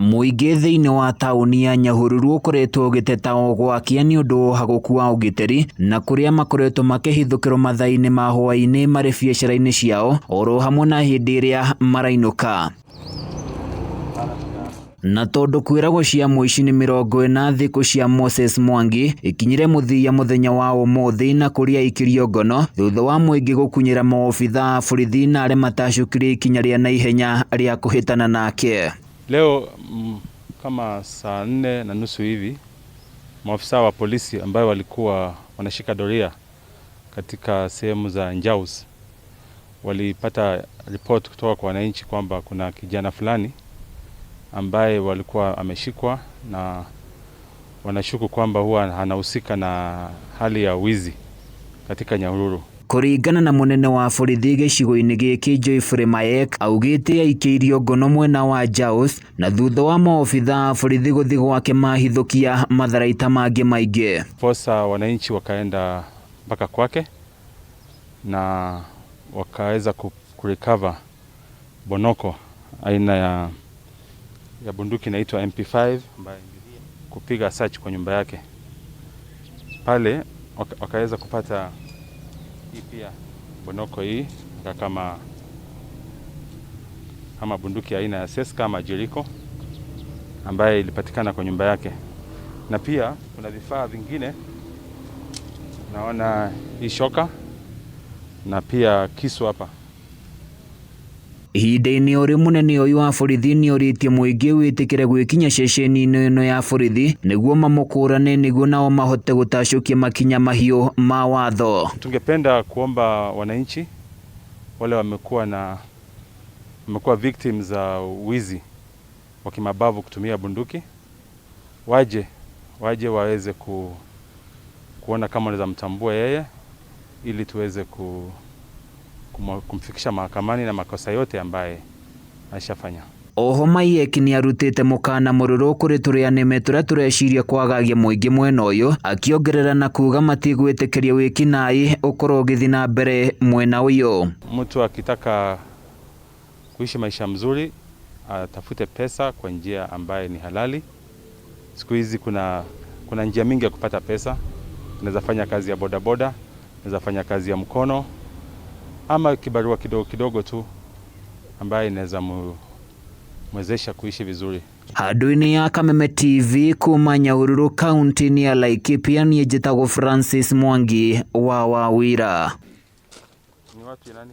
Mũingĩ thĩinĩ wa taũni ya Nyahururu ũkoretwo ũgĩteta o gwakĩa nĩ ũndũ wa ũhagũku wa ũgitĩri na kũrĩa makoretwo makĩhithũkĩrwo mathaa-inĩ ma hwaĩ-inĩ marĩ biacara-inĩ ciao oro hamwe na hĩndĩ ĩrĩa marainũka. Na tondũ kwĩragwo cia mũici nĩ 40, thikũ cia Moses Mwangi ikinyire mũthia mũthenya wa ũmũthĩ na kũrĩa aikirio ngono thutha wa mũingĩ gũkunyĩra maobithaa a borithi na arĩa matacũkirie ikinya rĩa naihenya rĩa kũhĩtana nake. Leo kama saa 4:30 hivi maafisa wa polisi ambayo walikuwa wanashika doria katika sehemu za Njaus walipata report kutoka kwa wananchi kwamba kuna kijana fulani ambaye walikuwa ameshikwa na wanashuku kwamba huwa anahusika na hali ya wizi katika Nyahururu. Kũringana na mũnene wa borithi gĩcigo-inĩ gĩkĩ Geoffrey Mayek augĩte aikĩirio ngono mwena wa Jaus na thutha wa maobithaa a borithi gũthiĩ gwake mahithũkia matharaita mangĩ maingĩ. Posa wananchi wakaenda mpaka kwake na wakaweza kurecover bonoko aina ya bunduki inaitwa MP5 ambayo kupiga search kwa nyumba yake pale wakaweza kupata hii pia bonoko hii kama bunduki aina ya Seska ama Jericho ambaye ilipatikana kwa nyumba yake, na pia kuna vifaa vingine, naona hii shoka na pia kisu hapa. Ihinda-inĩ o rĩu mũnene ũyũ wa borithi nĩorĩtie mũingĩ wĩtĩkĩre gwĩkinya ceceni-inĩ ĩno ya borithi nĩguo mamũkũrane nĩguo nao mahote gũtacũkia makinya mahiũ ma watho. Tungependa kuomba wananchi wale wamekuwa victims za wizi wa kimabavu kutumia bunduki waje waweze kuona kama wanaweza mtambua yeye ili tuweze kumfikisha mahakamani na makosa yote ambaye alishafanya. Oho Mayek nĩarutĩte mũkana mũrũrũ kũrĩ tũrĩa nĩme tũrĩa tũreciria kwagagia mũingĩ mwena ũyũ, akĩongerera na kuga matigwĩtĩkĩria wĩkinaĩ ũkorwo ũgĩthiĩ na mbere mwena ũyũ. Mtu akitaka kuishi maisha mzuri atafute pesa kwa njia ambaye ni halali. Siku hizi kuna njia mingi ya kupata pesa. Unaweza fanya kazi ya bodaboda, unaweza fanya kazi ya mkono ama kibarua kidogo kidogo tu ambaye inaweza mwezesha kuishi vizuri. Handũ-inĩ ya Kameme TV kuma Nyahururu kaunti-inĩ ya Laikipia niĩ njĩtagwo Francis Mwangi wa Wawira. Ni watu nani?